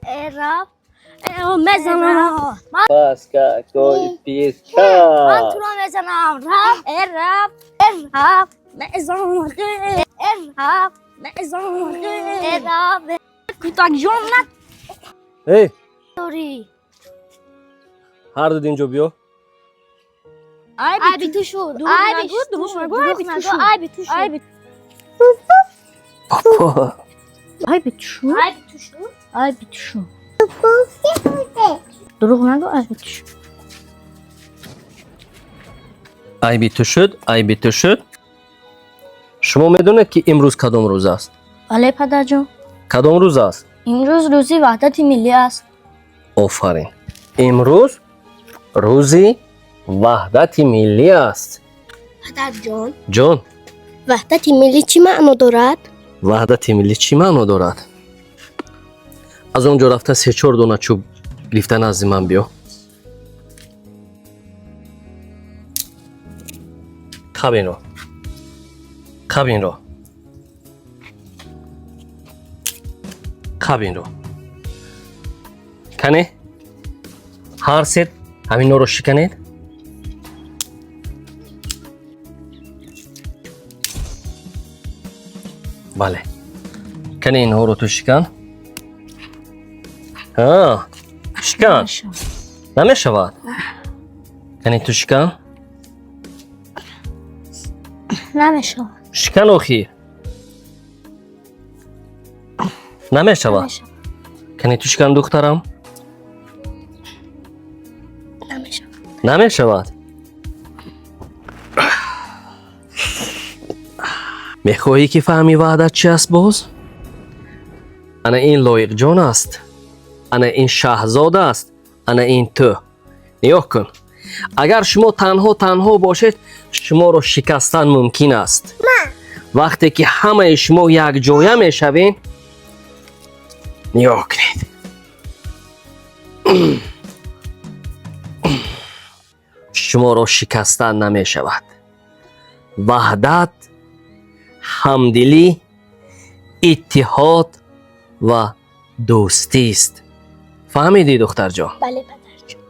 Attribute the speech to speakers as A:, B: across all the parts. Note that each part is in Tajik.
A: Э, рафт. Э, мезанам. Ман
B: Пас какой
A: ман
B: писка.
A: Туро мезанам. Рафт, э, рафт, э, рафт, мезанам. Э, рафт, мезанам. Э, рафт. Кӯтакҷон.
B: Эй!
A: Надорӣ.
B: Ҳар дуд инҷо биё.
A: Айби ту шуд. Айби ту шуд. Айби ту шуд. Айби ту шуд. Айби
B: Папа.
A: Айби ту шуд. Айби ту шуд. Айби ту шуд. Дурӯғ нагӯ, айби ту шуд.
B: Айби ту шуд, айби ту шуд. Шумо медонед, ки имрӯз кадом рӯз аст?
A: Бале, падарҷон.
B: Кадом рӯз аст?
A: Имрӯз рӯзи Ваҳдати миллӣ аст.
B: Офарин. Имрӯз рӯзи Ваҳдати миллӣ аст.
A: Падарҷон.
B: Ҷон.
A: Ваҳдати миллӣ чӣ маъно дорад?
B: Ваҳдати миллӣ чӣ маъно дорад? Аз он ҷо рафта се-чор дона чӯб гирифта назди ман биё. Қабинро, қабинро, қабинро. Кане, ҳар сет ҳаминҳоро шиканед. Бале, кане, инҳоро ту шикан. Ҳа, шикан. Намешавад. Кане, ту шикан.
A: Намешавад.
B: Шикан охир. Намешавад. Кане, ту шикан, духтарам.
A: Намешавад.
B: Намешавад. Мехоҳӣ, ки фаҳми ваҳдат чи аст? Боз ана ин Лоиқҷон аст, ана ин Шаҳзод аст, ана ин ту. Нигоҳ кун, агар шумо танҳо танҳо бошед, шуморо шикастан мумкин аст. Вақте ки ҳамаи шумо якҷоя мешавем, нигоҳ кунед, шуморо шикастан намешавад. Ваҳдат, ҳамдилӣ, иттиҳод ва дӯстист. Фаҳмидӣ, духтарҷон?
A: Бале, падарҷон.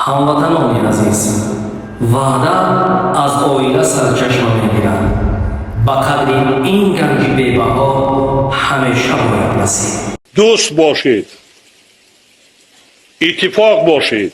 B: Ҳамватанони азиз, ваҳдат аз оила сарчашма мегирад. Ба қадри ин ганҷи бебаҳо ҳамеша бояд расид.
C: Дӯст бошед, иттифоқ бошед.